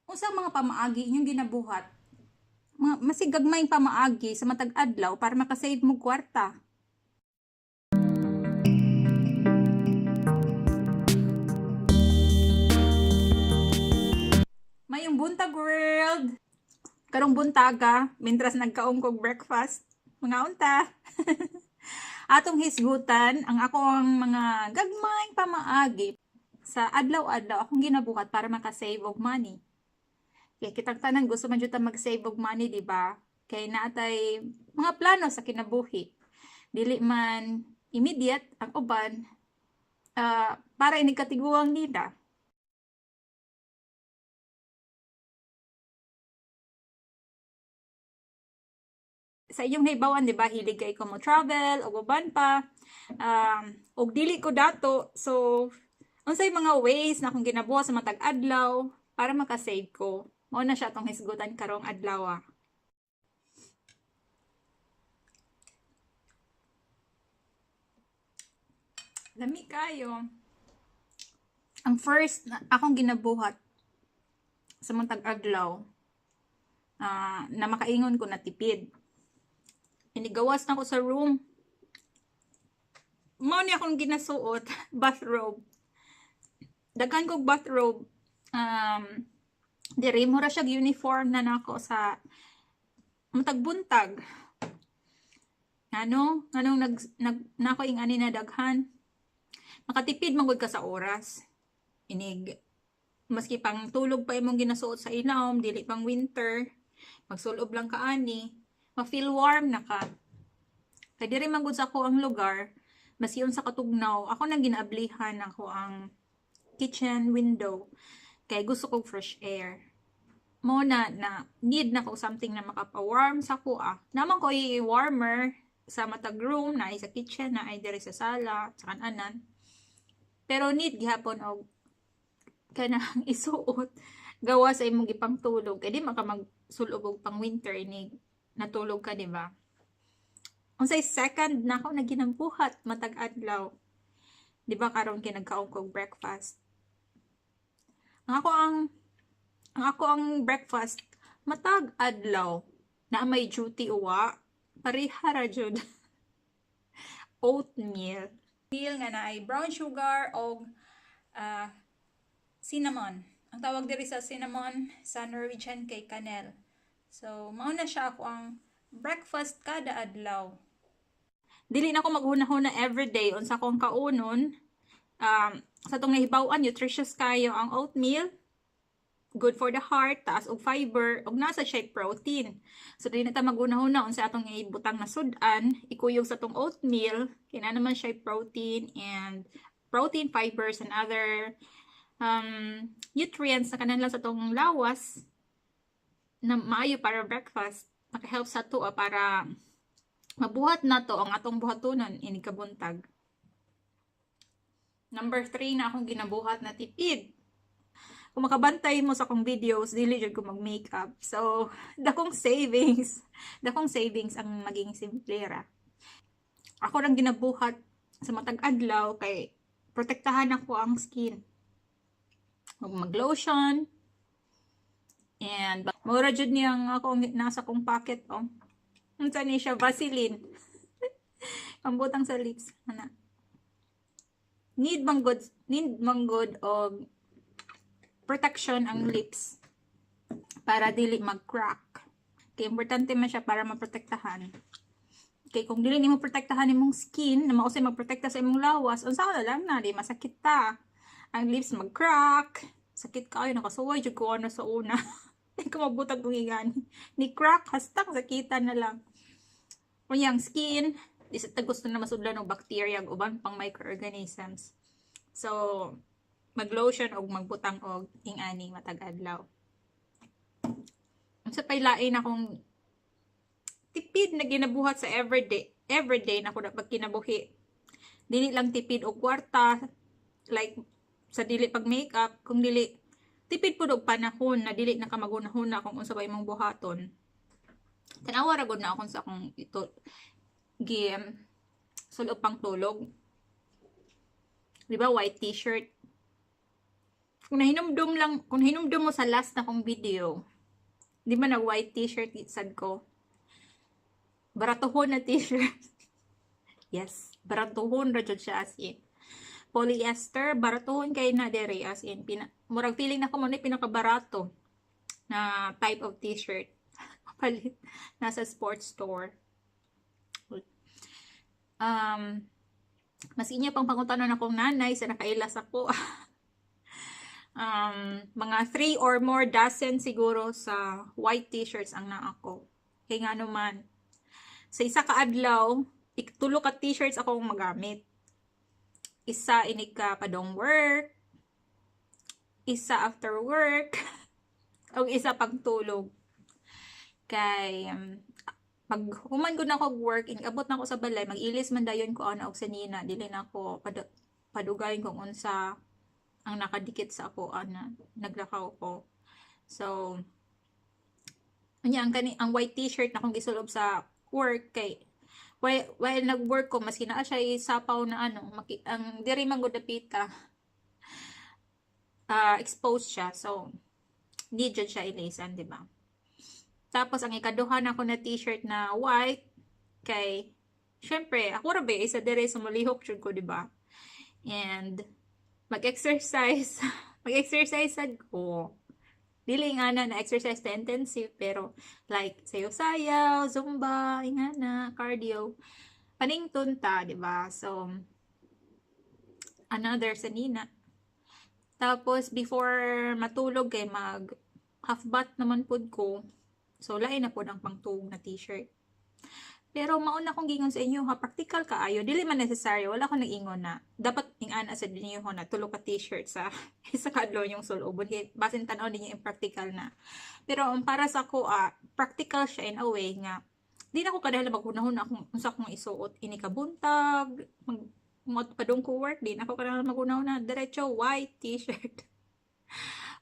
Unsa mga pamaagi inyong ginabuhat? Mga masig gagmayng pamaagi sa matag adlaw para makasave mo kwarta. Mayong buntag, world! Karong buntaga, mintras nagkaon kog breakfast, mga unta. Atong hisgutan ang ako ang mga gagmayng pamaagi sa adlaw-adlaw akong ginabuhat para makasave og money. Kay kitang tanan gusto man jud ta mag-save og money, di ba? Kay naatay mga plano sa kinabuhi. Dili man immediate ang uban, para inig katiguang nila. Sa inyong nahibaw-an, di ba, hilig kay ko mo travel og uban pa. Og dili ko dato. So, unsay mga ways na akong ginabuhat sa matag adlaw para makasave ko? Mao na siya atong hisgutan karong adlaw. Lami kayo. Ang first na akong ginabuhat sa matag adlaw na makaingon ko na tipid. Inigawas na ko sa room. Mao ni akong ginasuot, bathrobe. Daghan kog bathrobe. Diri mura siya uniform na nako sa matag buntag. Ano? Anong nag, nag nako ing ani na daghan? Makatipid man gud ka sa oras. Inig maski pang tulog pa imong ginasuot sa ilawom, dili pang winter, magsulob lang ka ani, ma-feel warm na ka. Kay diri man gud sa ako ang lugar, maski unsa katugnaw, ako nang ginaablihan ako ang kitchen window kay gusto kog fresh air. Mo na na need na ko something na makapa-warm sa ko ah. Naman ko i-warmer sa matag room, na sa kitchen, na ay diri sa sala, sa kananan. Pero need gihapon og kanang isuot gawa sa imong gipangtulog. Kay di man ka magsulob og pang winter inig natulog ka, di ba? Unsay second na ako na ginambuhat matag adlaw? Di ba karon kay nagkaon kog breakfast? Ang ako ang breakfast matag adlaw na may duty uwa, pareha ra jud. Oatmeal. Meal nga naay brown sugar og cinnamon. Ang tawag diri sa cinnamon sa Norwegian kay kanel. So, mao na siya ako ang breakfast kada adlaw. Dili na ako maghuna-huna everyday unsa akong kaunon. Sa atong nahibaw-an, nutritious kayo ang oatmeal. Good for the heart, taas og fiber, og nasa siya protein. So dili na ta maghuna-huna unsa atong ibutang na sud-an, ikuyog sa atong oatmeal, kay naa naman siya protein and protein, fibers and other nutrients na kanang sa atong lawas na maayo para breakfast, makahelp sa ato para mabuhat na to ang atong buhatonon inig kabuntag. Number 3 na akong ginabuhat na tipid. Kung makabantay mo sa akong videos, dili jud ko mag-makeup. So, dakong savings. Dakong savings ang maging simple ra. Ako rang ginabuhat sa matag adlaw kay protektahan ako ang skin. Mag-lotion. And mura jud niyang ako nasa kong pocket oh. Unsa ni siya? Vaseline. Pambutang sa lips ana. Need man good og protection ang lips para dili mag-crack. Kay importante man siya para maprotektahan. Kay kung dili nimo protektahan imong skin, na mao say magprotekta sa imong lawas, unsa na lang na, di masakit ta. Ang lips mag-crack. Sakit kaayo, nakasuway jud ko ano sa una. Di ko mabutag kung ingani. Ni crack hastang sakitan na lang. Unya ang skin, di sa ta gusto na masudlan og bacteria ug uban pang microorganisms. So, mag-lotion og magbutang og ing-ani matag adlaw. Unsa pay lain akong tipid na ginabuhat sa everyday na ko na pagkinabuhi? Dili lang tipid og kwarta, like sa dili pag makeup, kung dili tipid pud og panahon na dili na ka maghuna-huna kung unsa ba imong buhaton. Tanawa ra gud na akong sa akong ito gi sulod pang tulog. Di ba white T-shirt? Kung nahinumdum lang, kung nahinumdum mo sa last na kong video, di ba nag white t-shirt sad ko? Baratuhon na t-shirt. Yes, baratuhon ra jud siya, as in. Polyester, baratuhon kay na dere, as in. Murag feeling nako mo na pinakabarato na type of t-shirt. Palit nasa sports store. Mas inyo pang pangutanon akong nanay sa nakailas ako. Mga 3 or more dozen siguro sa white t-shirts ang naa ko. Kay nga naman, sa isa ka adlaw, tulo ka t-shirts akong magamit. Isa inig ka padong work, isa after work, o isa pagtulog. Kay pag human ko na ako work, abot na ako sa balay, mag-ilis man dayon ko ana og sanina, dili na ako padugayon kung unsa ang nakadikit sa ako ana naglakaw ko. So, unya ang kani ang white t-shirt na akong gisulob sa work kay while nag-work ko, maski naa siya sapaw na ano, ang diri man gud dapita, exposed siya. So, di jud siya ilisan, di ba? Tapos ang ikaduha na ko na t-shirt na white kay syempre ako ra ba isa dire sa molihok jud ko, di ba? And mag-exercise, mag-exercise sad ko. Dili nga na na exercise na intensive, pero like sayaw-sayaw, zumba, nga na, cardio. Panington ta, di ba? So another sa nina. Tapos before matulog kay mag half bath naman pud ko. So lain na pud ang pangtuog na t-shirt. Pero mauna kong gingon sa inyo ha, practical kaayo, dili man necessary, wala ko nag-ingon na dapat ing-ana sa ninyo na tulo ka t-shirt sa isa ka adlaw yung sulobon kay basin tan-aw ninyo impractical na. Pero ang para sa ako, practical siya in a way nga di na ko kadala maghunahuna kung unsa akong isuot ini kabuntag, mag padung ko work, di na ko kadala maghunahuna, diretso white t-shirt.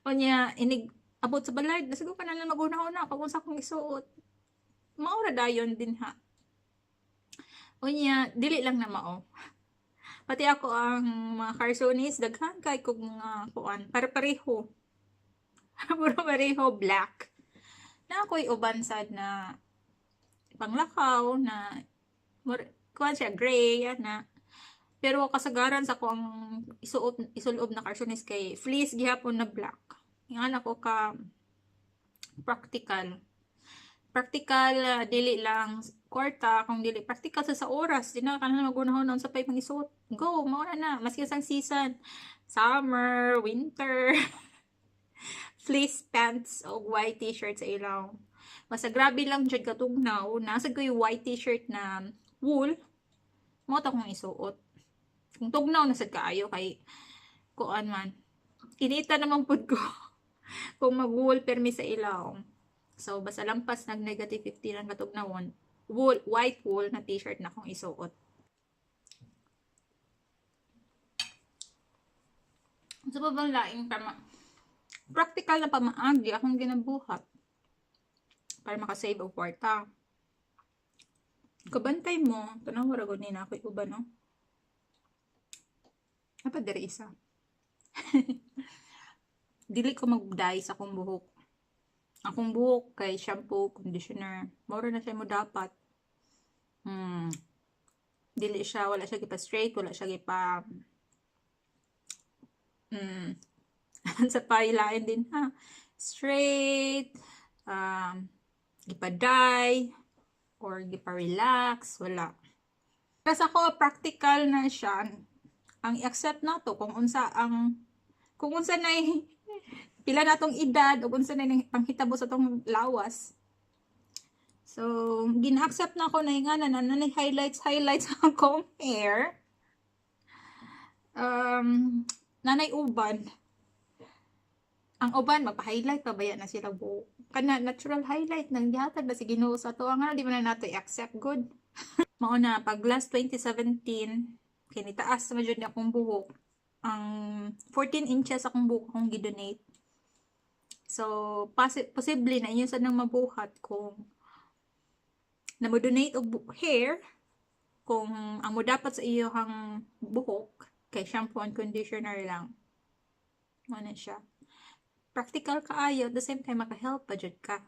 Unya inig abot sa balay, siguro ka na lang maghunahuna kung unsa akong isuot. Mao ra dayon din ha. Unya, dili lang na mao. Pati ako ang mga carsonis, daghan kay kog mga kuan, pare-pareho. Puro pareho black. Na ako'y uban sad na panglakaw na kuan siya gray na. Pero kasagaran sa ko ang isuot isulob na carsonis kay fleece gihapon na black. Nga ko ka practical. Practical, dili lang kwarta, kung dili practical sa oras, di na ka na magunahon sa pay pang isuot. Go, mao na na maski sang season, summer, winter, fleece pants o white t-shirt sa ilaw. Basta grabe lang jud katugnaw, nasa ko yung white t-shirt na wool, mao ta akong isuot. Kung tugnaw na sad kaayo kay kuan man. Inita naman pud ko kung mag-wool permi sa ilaw. So, basta lampas nag negative 15 ang katugnawon, wool, white wool na t-shirt na akong isuot. Sa pa bang laing practical na pamaagi akong ginabuhat para makasave og kwarta? Kabantay mo, tanaw ra gud ni na ako'y uban, no? Apa diri isa. Dili ko mag-dye sa akong buhok. Akong buhok kay shampoo, conditioner, mao na siya mo dapat. Dili siya, wala siya gipa straight, wala siya gipa sa pailain din ha. Straight, gipa dye, or gipa relax, wala. Kasi ako, practical na siya. Ang i-accept na to kung unsa na pila na tong edad o unsa na panghitabo sa tong lawas. So, gina-accept na ako na yung ana na na highlights highlights akong hair. Nanay uban. Ang uban magpa-highlight pa baya na sila buhok. Kana natural highlight nang gihatag na si Ginoo sa ato. Ang ano di man na nato i-accept good. Mao na pag last 2017 kay nitaas man jud ni akong buhok. Ang 14 inches akong buhok akong gi-donate. So, posible na inyo sa nang mabuhat kung na mo donate og hair, kung ang mo dapat sa iyong buhok kay shampoo and conditioner lang. Mao na siya. Practical kaayo, at the same time maka-help pa jud ka.